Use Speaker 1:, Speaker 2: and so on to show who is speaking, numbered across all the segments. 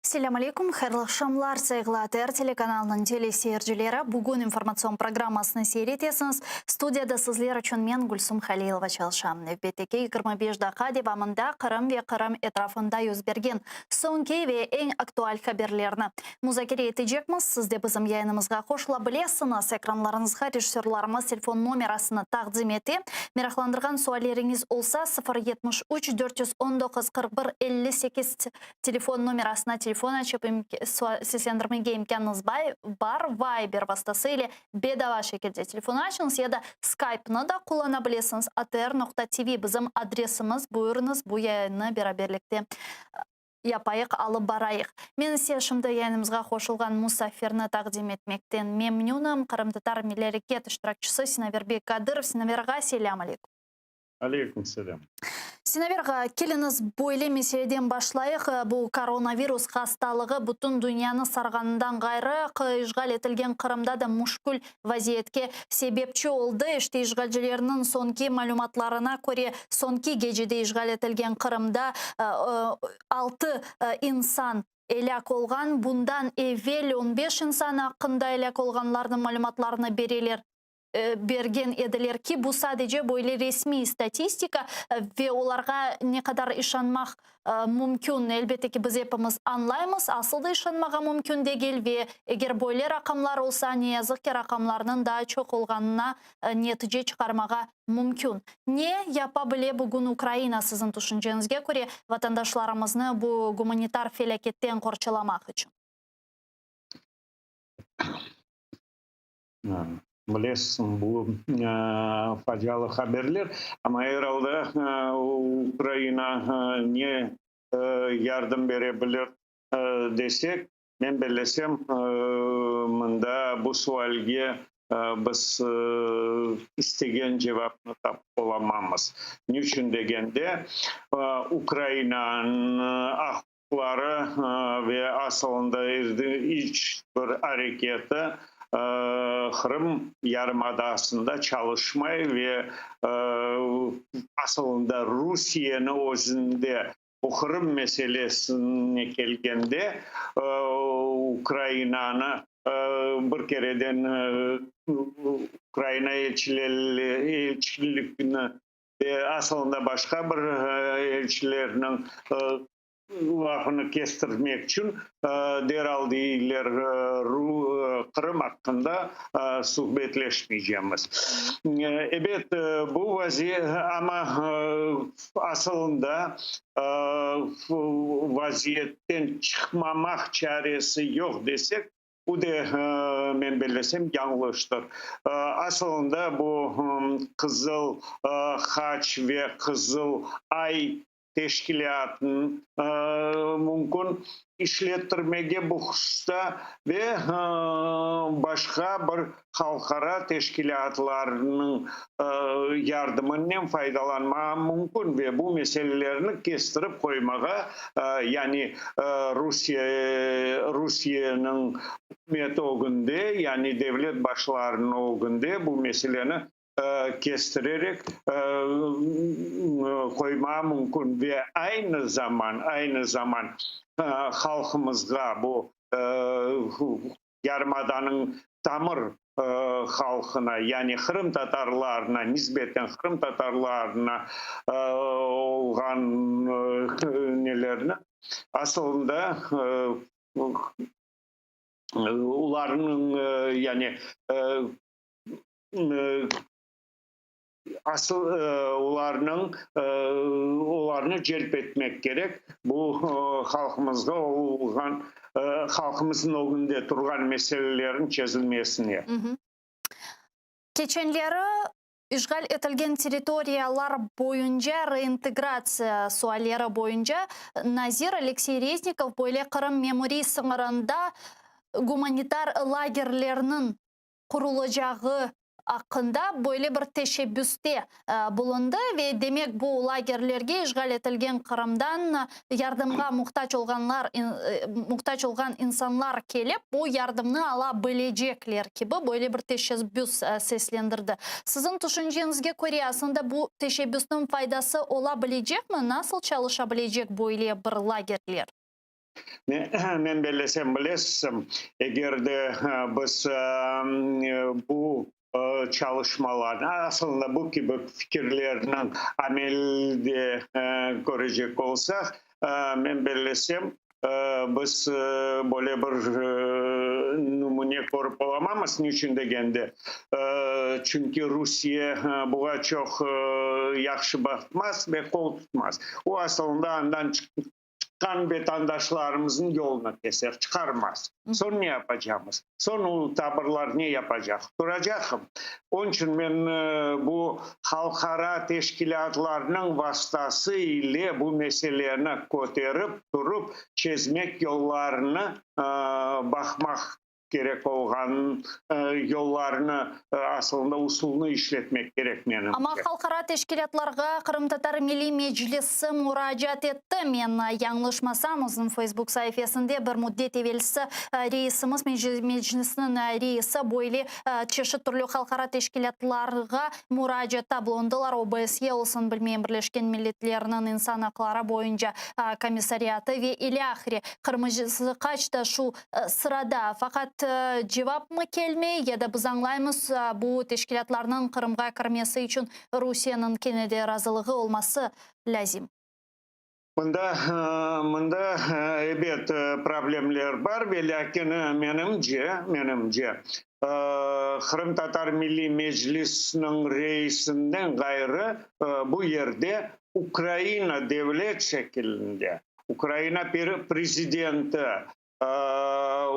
Speaker 1: Selâm aleyküm, hayırlı aqşamlar, sayğılı ATR telekanalınıñ teleseyircileri. Bugün informatsion programmasını seyir etesiñiz. Studiyada sizler içün men, Gülsum Halilova, çalışam. Nevbetteki 25 daqqa devamında Qırım ve Qırım etrafında yüz bergen soñki ve eñ aktual haberlerni muzakere etecekmiz. Siz de bizim yayınımızğa qoşula bilesiñiz. Ekranlarıñızğa rejissörlarımız telefon nomerasını taqdim ete. Meraqlandırğan sualleriñiz olsa, 073 419 41 58 Telefon nomerasına telefon açıp seslendirmege imkânıñız bar, Viber vastası ile bedava şekilde telefon açıñız ya da Skype-nı da qullana bilesiñiz, atr.tv bizim adresimiz, buyurıñız, bu yayınnı beraberlikte yapayıq, alıp barayıq. Men ise şimdi yayınımızğa qoşulğan musafirni taqdim etmekten memnünim, qırımtatar milliy areket iştirakçisi Sinaver bek Kadırov. Sinaver ağa, selâm aleyküm.
Speaker 2: Aleyküm selâm.
Speaker 1: Sinaver ağa, keliñiz, böyle meseleden başlayıq. Bu koronavirus hastalığı bütün dünyanı sarğanından ğayrı, işğal etilgen Qırımda da müşkül vaziyetke sebepçi oldı. İşte, işğalcilerniñ soñki malümatlarına köre, soñki gecede işğal etilgen Qırımda altı insan elâk olğan. Bundan evel on beş insan aqqında elâk olğanlarnıñ malümatlarını bereler. bergen ediler ki, bu sadece böyle resmiy statistika ve olarğa ne qadar işanmaq mümkün, elbette ki, biz epimiz añlaymız, asıl da işanmağa mümkün degil ve eger böyle raqamlar olsa, ne yazıq ki, raqamlarnıñ daa çoq olğanına netice çıqarmağa mümkün. Ne yapa bile bugün Ukraina, siziñ tüşünceñizge köre, vatandaşlarımıznı bu gumanitar felâketten qorçalamaq içün?
Speaker 2: Bilesiñ, bu facialı haberler, amma er alda Ukraina ne yardım bere bilir desek, men bellesem, mında bu sualge biz istegen cevapnı tapıp olamamız. Ne içün degende, Ukrainanıñ aq-uquqları ve asılında iç bir areketi Qırım yarımadasında çalışmay ve asılında Rusiyeni özünde bu Qırım meselesine kelgende Ukrainanı bir kereden Ukraina elçiligini ve asılında başqa bir elçilerniñ lafını kestirmek içün deral deyler, Qırım aqqında suhbetleşmeycemiz. Ebet, bu vaziyet, amma asılında vaziyetten çıqmamaq çaresi yoq desek, bu de, men bellesem, yañlıştır. Asılında bu Qızıl Haç ve Qızıl Ay teşkilâtın mümkün işlettirmege bu hususta ve başqa bir halqara teşkilâtlarnıñ yardımınen faydalanmağa mümkün ve bu meselelerni kestirip qoymağa, yani Rusiye Rusiyeniñ ükümeti ögünde, yani devlet başlarınıñ ögünde bu meseleni kestirerek qoymağa mümkün ve aynı zaman, aynı zaman halqımızğa, bu yarımadanıñ tamır halqına, yani qırımtatarlarına nisbeten qırımtatarlarına olğan nelerni asılında olarnıñ yani Asıl olarnıñ, olarnı celp etmek kerek, bu halqımızğa olğan, halqımıznıñ ögünde turğan meselelerin çezilmesine.
Speaker 1: Keçenleri işğal etilgen territoriyalar boyunca reintegratsiya sualleri boyunca nazir Aleksey Reznikov böyle Qırım memuriy sıñırında gumanitar lagerlerniñ qurulacağı aqqında böyle bir teşebbüste bulundı ve demek bu lagerlerge işğal etilgen Qırımdan yardımğa muhtac olğanlar muhtac olğan insanlar kelip bu yardımnı ala bilecekler kibi böyle bir teşebbüs seslendirdi. Siziñ tüşünceñizge köre aslında bu teşebbüsniñ faydası ola bilecekmi? Nasıl çalışa bilecek böyle bir lagerler?
Speaker 2: Men bellesem, bilesiz, eger de biz bu çalışmalarnı, aslında bu kibi fikirlerniñ amelde körecek olsaq, men bellesem, biz böyle bir nümüne körip olamamız. Niçün degende, çünki Rusiye buña çoq yahşı baqmaz ve qol tutmaz. O, aslında andan çıqqan vetandaşlarımıznıñ yolunı keser, çıqarmaz. Soñ ne yapacamız? Soñ o tabırlar ne yapacaq? Turacaqım. Onıñ içün men bu halqara teşkilâtlarnıñ vastası ile bu meseleni köterip turıp çezmek yollarını baqmaq kerek olğan yollarnı, asılında usulnı işletmek kerek menimce.
Speaker 1: Amma halqara teşkilâtlarğa Qırımtatar Milliy Meclisi muracaat etti. Men yañlışmasam, özüniñ Facebook saifesinde bir müddet evelsi reisimiz, Meclisniñ reisi böyle çeşit türlü halqara teşkilâtlarğa muracaatta bulundılar, OBSE olsun, bilmeyim, Birleşken Milletlerniñ insan aqları boyunca komissariatı ve ilâhre. Qırmızı Qaç da şu sırada. Faqat cevapmı kelmey ya da biz añlaymız, bu teşkilâtlarnıñ Qırımğa kirmesi içün Rusiyeniñ kene de razılığı olması lâzim.
Speaker 2: Mında, mında, ebet, problemler bar, ve lâkin menimce, menimce, Qırımtatar Milliy Meclisiniñ reisinden ğayrı bu yerde Ukraina devlet şekilinde Ukraina prezidenti,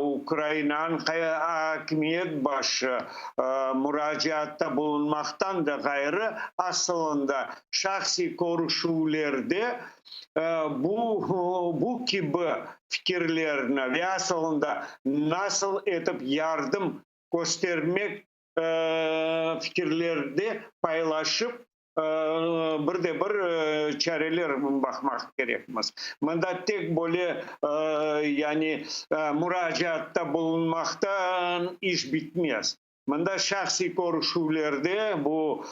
Speaker 2: Ukrainanıñ akimiyet başı muracaatta bulunmaqtan da ğayrı, asılında şahsiy körüşüvlerde bu bu kibi fikirlerni ve asılında nasıl etip yardım köstermek fikirlerde paylaşıp, bir de bir çareler baqmaq kerekmiz. Mında tek böyle yani muracaatta bulunmaqtan iş bitmez. Mında şahsiy körüşüvlerde bu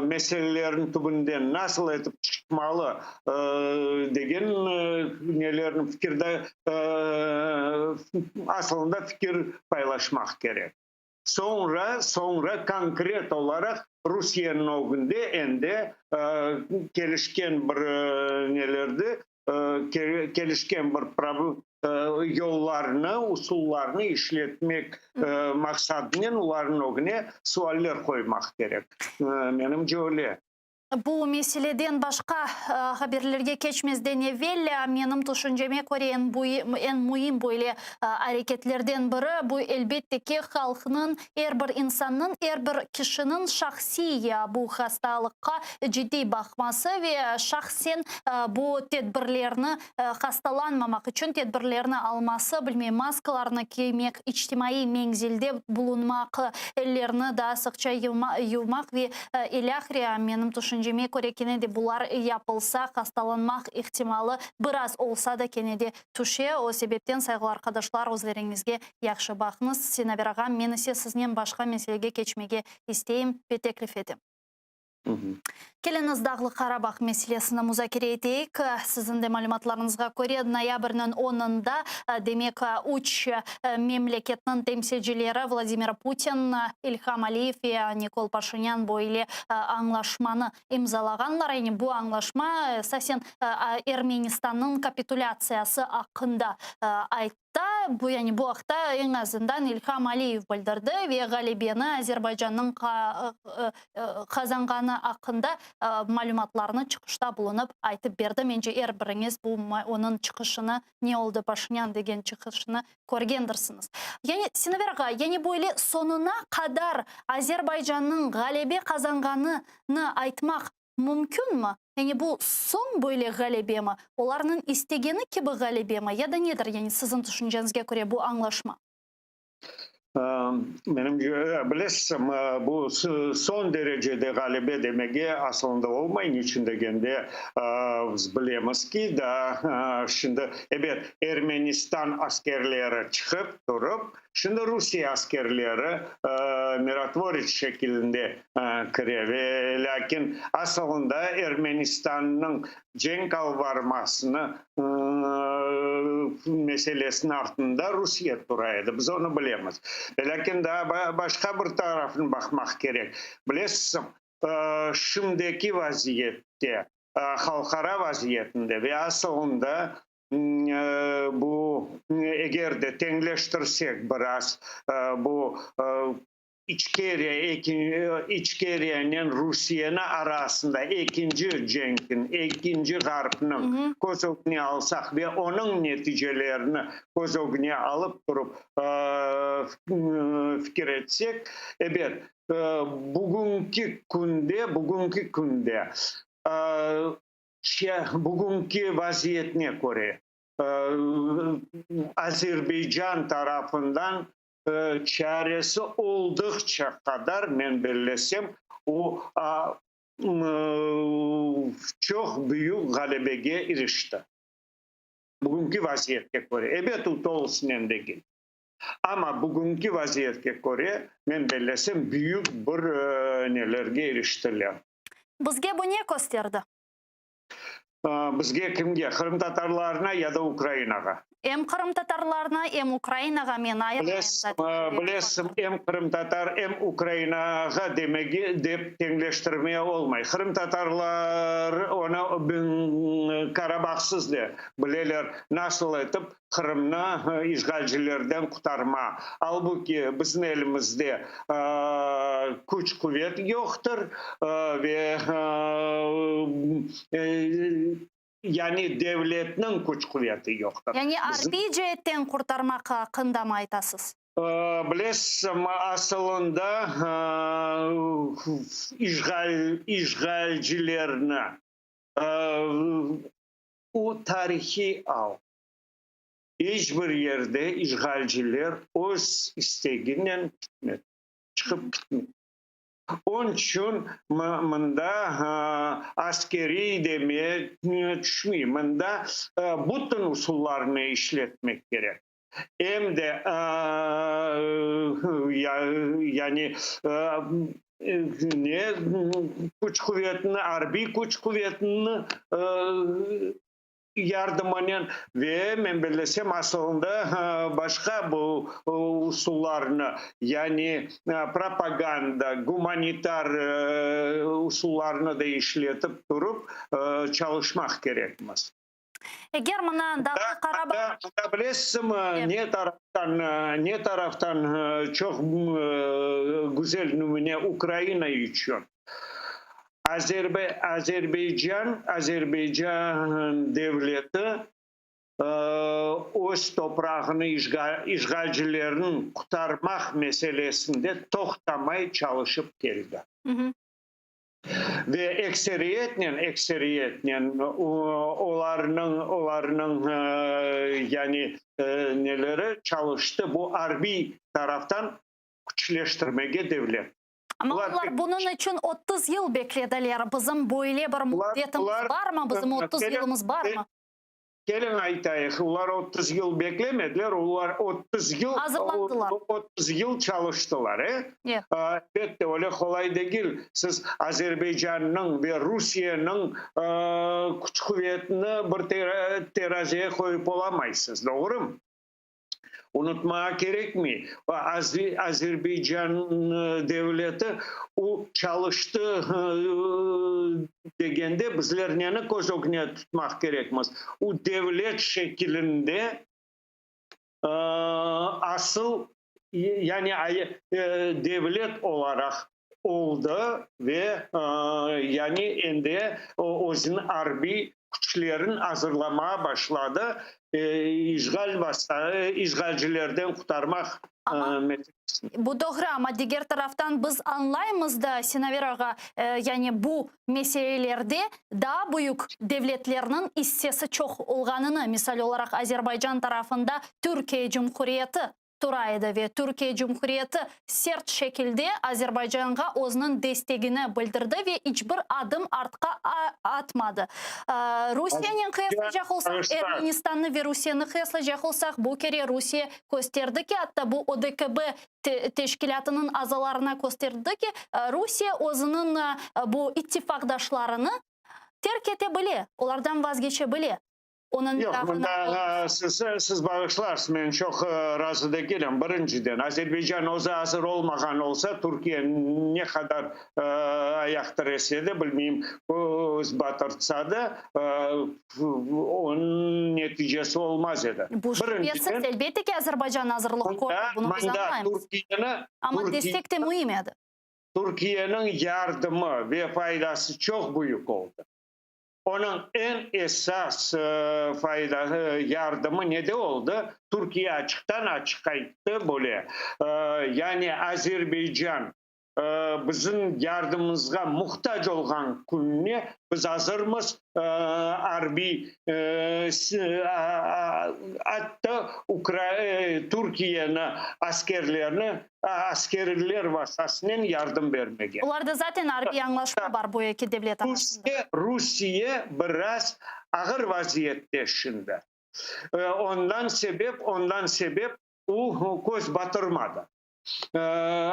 Speaker 2: meselelerniñ tübünden nasıl etip çıqmalı degen nelerni fikirde asılında fikir paylaşmaq kerek. Soñra, soñra konkret olaraq Rusiyeniñ ögünde endi kelişken bir nelerdi, kelişken bir yollarnı, usullarnı işletmek maqsadınen olarnıñ ögüne sualler qoymaq kerek. Menimce öyle.
Speaker 1: Bu meseleden başqa haberlerge keçmezden evel, menim tüşünceme köre, eñ müim böyle areketlerden biri, bu, elbette ki, halqnıñ, er bir insannıñ, er bir kişiniñ şahsiy bu hastalıqqa ciddiy baqması ve şahsen bu tedbirlerni, hastalanmamaq içün tedbirlerni alması, bilmeyim, maskalarnı kiymek, içtimaiy menzilde bulunmaq, ellerni daa sıqça yuvmaq ve ilâhre. Menim tüşünceme köre, kene de bular yapılsa, hastalanmaq ihtimalı biraz olsa da kene de tüşe. O sebepten, sayğılı arqadaşlar, özleriñizge yahşı baqıñız. Sinaver ağam, men ise siznen başqa meselege keçmege isteyim ve teklif etem. Keliñiz, Dağlı Qarabağ meselesini muzakere eteyik. Siziñ de malümatlarıñızğa köre, noyabrniñ onunda, demek, üç memleketniñ temsilcileri Vladimir Putin, İlham Aliyev ve Nikol Paşinyan böyle añlaşmanı imzalağanlar. Yani bu añlaşma esasen Ermenistannıñ kapitulâtsiyası aqqında ayttı. Ta, bu, yani bu aqta eñ azından İlham Aliyev bildirdi ve ğalebeni Azerbaycannıñ qazanğanı aqqında malümatlarnı çıqışta bulunıp aytıp berdi. Mence, er biriñiz bu onıñ çıqışını, ne oldı Paşinyan degen çıqışını körgendirsiñiz. Yani, Sinaver ağa, yani böyle soñuna qadar Azerbaycannıñ ğalebe qazanğanını aytmaq Mümkünmi? Yani bu soñ böyle ğalebemi, olarnıñ istegeni kibi ğalebemi ya da nedir, yani siziñ tüşünceñizge köre bu añlaşma?
Speaker 2: Menimce, bilesiz, bu soñ derecede ğalebe demege asılında olmay, niçün degende, biz bilemiz ki, daa şimdi, ebet, Ermenistan askerleri çıqıp turıp, şimdi Rusiye askerleri mirotvorets şekilinde kire, ve lâkin asılında Ermenistannıñ cenk alıp barmasını meselesiniñ artında Rusiye tura edi, biz onı bilemiz. Velâkin daa başqa bir tarafını baqmaq kerek. Bilesiz, şimdiki vaziyette, halqara vaziyetinde ve asılında bu, eger de teñleştirsek biraz, bu İçkeriyanen Rusiyeni arasında ekinci cenkin, ekinci ğarpnıñ köz ögüne alsaq ve onıñ neticelerini köz ögüne alıp turıp fikir etsek, ebet, bugünki künde, bugünki künde, bugünki vaziyetine köre, Azerbaycan tarafından çaresi oldıqça qadar, men bellesem, o çoq büyük ğalebege irişti. Bugünki vaziyetke köre. Ebet, o tolusınen degil. Amma bugünki vaziyetke köre, men bellesem, büyük bir nelerge iriştiler.
Speaker 1: Bizge bu ne kösterdi?
Speaker 2: Bizge kimge, qırımtatarlarına ya da Ukrainağa?
Speaker 1: Em qırımtatarlarına, em Ukrainağa, men ayırmayım zaten.
Speaker 2: Bilesiñ, em qırımtatar, em Ukrainağa demege dep teñleştirmeye olmay. Qırımtatarlar onı Karabahsız da bileler, nasıl etip Qırımnı işğalcilerden qurtarma. Albuki bizim elimizde küç-quvet yoqtır ve yani devletniñ küç-quveti yoqtır.
Speaker 1: Yani arbiy ceetten qurtarmaq aqqında mı aytasız?
Speaker 2: Bilesiz, asılında işğalcilerni o tarihiy al. İç bir yerde işğalciler öz isteginen ketmedi, çıqıp ketmedi. Onıñ içün mında askeriy deme tüşmey, mında bütün usullarnı işletmek kerek. Em de yani ne küç-quvetini, arbiy küç-quvetini yardımınen ve, men bellesem, asılında başqa bu usullarnı, yani propaganda, gumanitar usullarnı da işletip turıp çalışmaq kerekmiz.
Speaker 1: Eger mına Dağlı Qarabağ.
Speaker 2: Mında bilesizmi, ne taraftan, ne taraftan çoq güzel nümüne Ukraina içün. Azerbaycan, Azerbaycan devleti öz toprağını işğalcilerden qurtarmaq meselesinde toqtamay çalışıp keldi. Ve ekseriyetnen, ekseriyetnen olarnıñ, olarnıñ yani neleri çalıştı, bu arbiy taraftan küçleştirmege devlet.
Speaker 1: Amma olar bunıñ içün 30 yıl beklediler. Bizim böyle bir müddetimiz barmı? Bizim 30 yılımız barmı?
Speaker 2: Keliñ aytayıq, olar 30 yıl beklemediler, olar 30 yıl,
Speaker 1: Azırlandılar.
Speaker 2: 30 yıl çalıştılar, e? Elbette, öyle qolay degil. Siz Azerbaycannıñ ve Rusiyeniñ küç-quvetini bir teraziye qoyıp olamaysız, doğrumı? Unutmağa kerekmey, Azerbaycan devleti o çalıştı degende, bizler neni köz ögüne tutmaq kerekmiz? O devlet şekilinde asıl, yani devlet olaraq oldı ve yani endi özüniñ arbiy küçlerini azırlamağa başladı, işğal vasta, işğalcilerden qurtarmaq meselesinde.
Speaker 1: Bu doğru, amma diger taraftan biz añlaymız da, Sinaver ağa, yani bu meselelerde daa büyük devletlerniñ issesi çoq olğanını, misal olaraq, Azerbaycan tarafında Türkiye Cumhuriyeti. tura edi ve Türkiye Cumhuriyeti sert şekilde Azerbaycanğa özüniñ destegini bildirdi ve iç bir adım artqa atmadı. Rusiyenen qıyaslaycaq olsaq, Ermenistannı ve Rusiyeni qıyaslaycaq olsaq, bu kere Rusiye kösterdi ki, atta bu ODKB teşkilâtınıñ azalarına kösterdi ki, Rusiye özüniñ bu ittifaqdaşlarını terk ete bile, olardan vazgeçe bile. Onıñ
Speaker 2: Yoq,
Speaker 1: tarafına
Speaker 2: mında
Speaker 1: olmasa.
Speaker 2: siz, siz bağışlarsız, men çoq razı degilim. Birinciden, Azerbaycan özü azır olmağan olsa, Türkiye ne qadar ayaq tirese de, bilmeyim, köz batırtsa da, onıñ neticesi olmaz edi.
Speaker 1: Bu şübesiz,
Speaker 2: Birinciden,
Speaker 1: elbette ki, Azerbaycan azırlıq kördi,
Speaker 2: mında,
Speaker 1: bunı biz
Speaker 2: mında
Speaker 1: añlaymız.
Speaker 2: Türkiyeni,
Speaker 1: Amma
Speaker 2: Türkiye,
Speaker 1: destek de müim edi.
Speaker 2: Türkiyeniñ yardımı ve faydası çoq büyük oldı. Onıñ eñ esas fayda, yardımı nede oldı? Türkiye açıqtan-açıq ayttı böyle, yani Azerbaycan bizim yardımımızğa muhtac olğan kününe biz azırmız arbiy, atta Türkiyeni askerlerini askerler vastasınen yardım bermege.
Speaker 1: Olarda zaten arbiy añlaşma bar bu eki devlet arasında.
Speaker 2: Rusiye biraz ağır vaziyette şimdi. Ondan sebep, ondan sebep o köz batırmadı.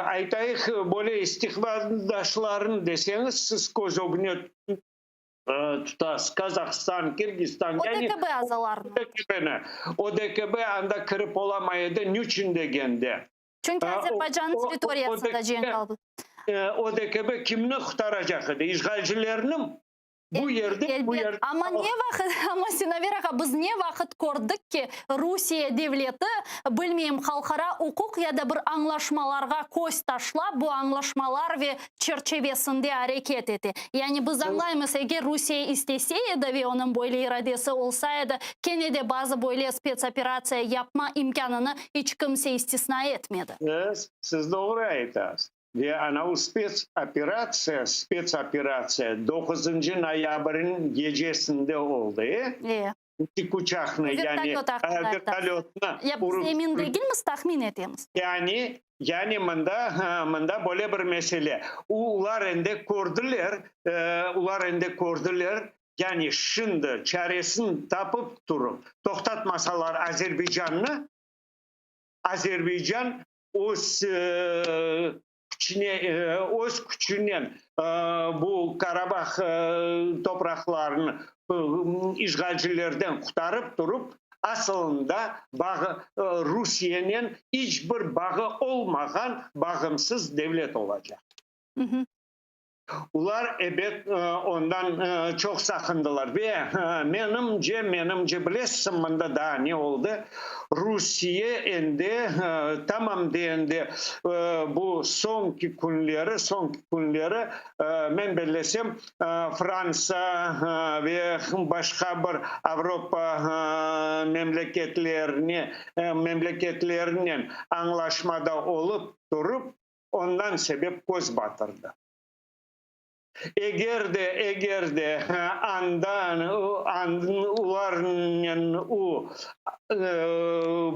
Speaker 2: Aytayıq, böyle istihbaratdaşlarını deseñiz, siz köz ögüne tutasız, Kazahstan, Kirgizstan, yani
Speaker 1: ODKB azalarını.
Speaker 2: ODKBni. ODKB anda kirip olamay edi, niçün degende?
Speaker 1: Çünki Azerbaycannıñ territoriyasında cenk aldı.
Speaker 2: ODKB kimni qurtaracaq edi? İşğalcilerni? Bu yerde, bu
Speaker 1: Elbet,
Speaker 2: yerde.
Speaker 1: amma ne vaqıt, amma Sinaver ağa, biz ne vaqıt kördik ki, Rusiye devleti, bilmeyim, halqara uquq ya da bir añlaşmalarğa köz taşlap, bu añlaşmalar ve çerçevesinde areket ete. Yani biz añlaymız, eger Rusiye istese edi ve onıñ böyle iradesi olsa edi, kene de bazı böyle spetsoperatsiya yapma imkânını iç kimse istisna etmedi.
Speaker 2: Siz doğru aytasız. Ve ana o spetsoperatsiya, spetsoperatsiya doquzıncı noyabrniñ gecesinde oldı, e?
Speaker 1: E.
Speaker 2: Dik uçaqnı, yani
Speaker 1: Vertolöt aqqında aytasız.
Speaker 2: vertolötnı
Speaker 1: Ya biz emin degilmiz, tahmin etemiz.
Speaker 2: Yani, yani mında, mında böyle bir mesele. Olar endi kördiler, olar endi kördiler, yani şimdi çaresini tapıp turıp, toqtatmasalar Azerbaycannı, Azerbaycan öz küçüne, öz küçünen bu Karabah topraqlarını işğalcilerden qurtarıp turıp, asılında bağı Rusiyenen iç bir bağı olmağan bağımsız devlet olacaq. Olar, ebet, ondan çoq saqındılar. Ve, menimce, menimce, bilesiñ, mında daa ne oldı? Rusiye endi, tamam de endi bu soñki künleri, soñki künleri, men bellesem, Fransa ve başqa bir Avropa memleketlerine, memleketlerinen añlaşmada olıp turıp, Ondan sebep köz batırdı. Eger de, eger de andan, olarnen o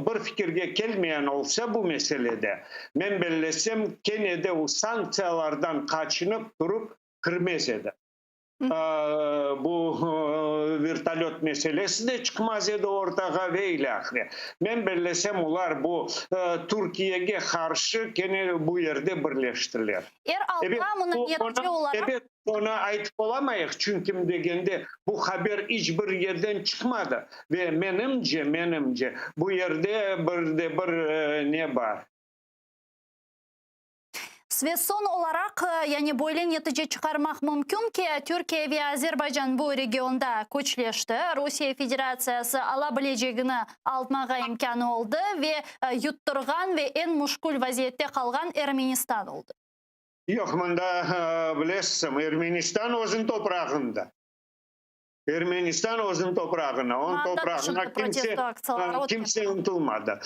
Speaker 2: bir fikirge kelmeyen olsa bu meselede, men bellesem, kene de o sanktsiyalardan qaçınıp turıp kirmez edi. Bu vertolöt meselesi de çıqmaz edi ortağa ve ilâhre. Men bellesem, olar bu Türkiyege qarşı kene bu yerde birleştiler.
Speaker 1: Er alda munı netice olaraq.
Speaker 2: Ebet, onı aytıp olamayıq, çünkim degende, bu haber iç bir yerden çıqmadı. Ve menimce, menimce, bu yerde bir de bir ne bar.
Speaker 1: Ve soñ olaraq, yani böyle netice çıqarmaq mümkün ki, Türkiye ve Azerbaycan bu regionda küçleşti, Rusiye Federatsiyası ala bilecegini almağa imkânı oldı ve yutturğan ve eñ müşkül vaziyette qalğan Ermenistan oldı.
Speaker 2: Yoq, mında, bilesiñ, Ermenistan özüniñ toprağında. Ermenistan özüniñ toprağına, onıñ toprağına kimse, kimse ıntılmadı.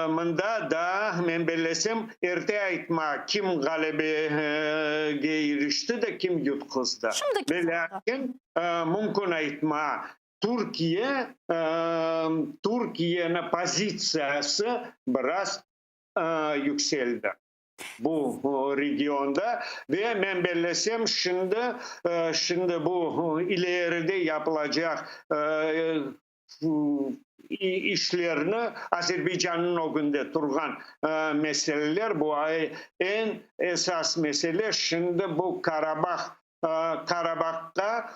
Speaker 2: Mında daa, men bellesem, erte aytma, kim ğalebege irişti de, kim yutquzdı. Velâkin, mümkün aytma, Türkiye, Türkiyeniñ pozitsiyası biraz. yükseldi bu regionda ve men bellesem, şimdi bu ileride yapılacaq işlerni, Azerbaycannıñ ögünde turğan meseleler, bu eñ esas mesele şimdi bu Karabah, Karabahqa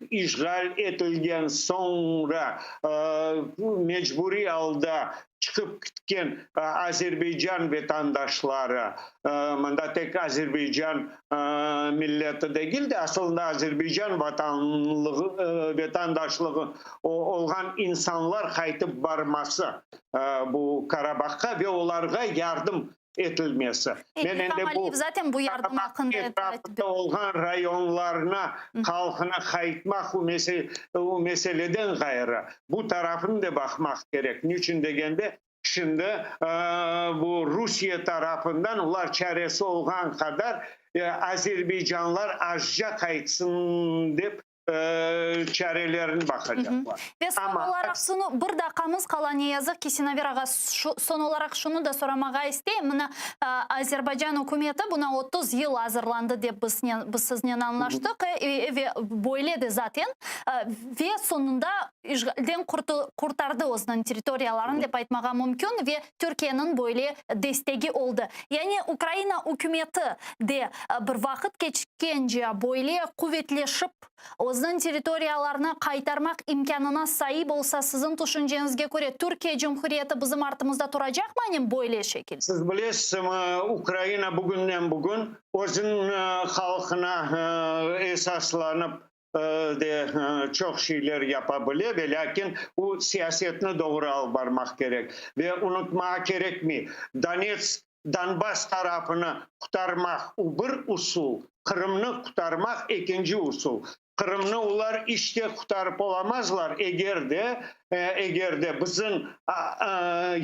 Speaker 2: işğal etilgen soñra mecburiy alda çıqıp ketken Azerbaycan vatandaşları, mında tek Azerbaycan milleti degil de, aslında Azerbaycan vatanlığı, vatandaşlığı olğan insanlar qaytıp barması bu Karabahqa ve olarğa yardım etilmesi.
Speaker 1: Men İlham Aliyev zaten bu yardım aqqında
Speaker 2: etrafında olğan rayonlarına halqına qaytmaq meseleden ğayrı, bu tarafını da baqmaq kerek. Niçün degende, şimdi bu Rusiye tarafından olar çaresi olğan qadar azerbaycanlar azca qaytsın dep çarelerini baqacaqlar.
Speaker 1: Ve soñ olaraq şunı, bir daqqamız qala, ne yazıq ki, Sinaver ağa, soñ olaraq şunı da soramağa isteyim. Mına, Azerbaycan ükümeti buna 30 yıl azırlandı dep biz siznen añlaştıq, ve böyle de zaten, ve soñunda işğalden qurtardı özüniñ territoriyalarını dep aytmağa mümkün, ve Türkiyeniñ böyle destegi oldı. Yani Ukraina ükümeti de bir vaqıt keçkence böyle quvetleşip, özüniñ territoriyalarını qaytarmaq imkânına saip olsa, siziñ tüşünceñizge köre, Türkiye Cumhuriyeti bizim artımızda turacaqmı anem böyle şekilde?
Speaker 2: Siz bilesizmi, Ukraina bugünden-bugün özüniñ halqına esaslanıp de çoq şeyler yapa bile, ve lâkin o siyasetni doğru alıp barmaq kerek. Ve unutmağa kerekmey, Donetsk, Donbass tarafını qurtarmaq o bir usul, Qırımnı qurtarmaq ekinci usul. Qırımnı olar iç te qurtarıp olamazlar, eger de bizim,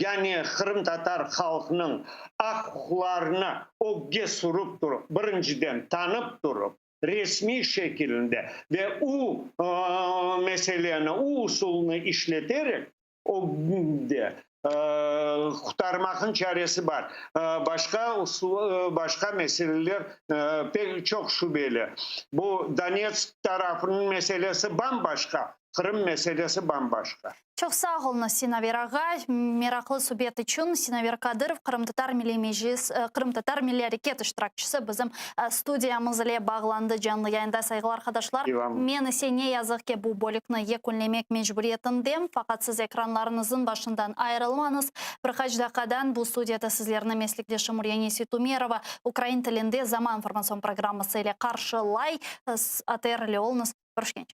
Speaker 2: yani qırımtatar halqınıñ aq-uquqlarını ögge sürip turıp, birinciden tanıp turıp, resmiy şekilinde ve o meseleni, o usulnı işleterek ögde qurtarmaqnıñ çaresi bar. Başqa usul, başqa meseleler pek çoq şübeli. Bu Donetsk tarafınıñ meselesi bam-başqa, Qırım meselesi bam-başqa.
Speaker 1: Çoq sağ oluñız, Sinaver ağa, meraqlı subet içün. Sinaver Kadırov, Qırımtatar Milliy Meclis, Qırımtatar Milliy Areket iştirakçisi bizim studiyamız ile bağlandı canlı yayında, sayğılı arqadaşlar. Men ise ne yazıq ki bu bölükni yekünlemek mecburiyetindem, faqat siz ekranlarıñıznıñ başından ayırılmañız. Bir qaç daqqadan bu studiyada sizlerni meslekdeşim Uryane Seytumerova ukrain tilinde Zaman informatsion programması ile qarşılay. ATR ile oluñız. Körüşkence.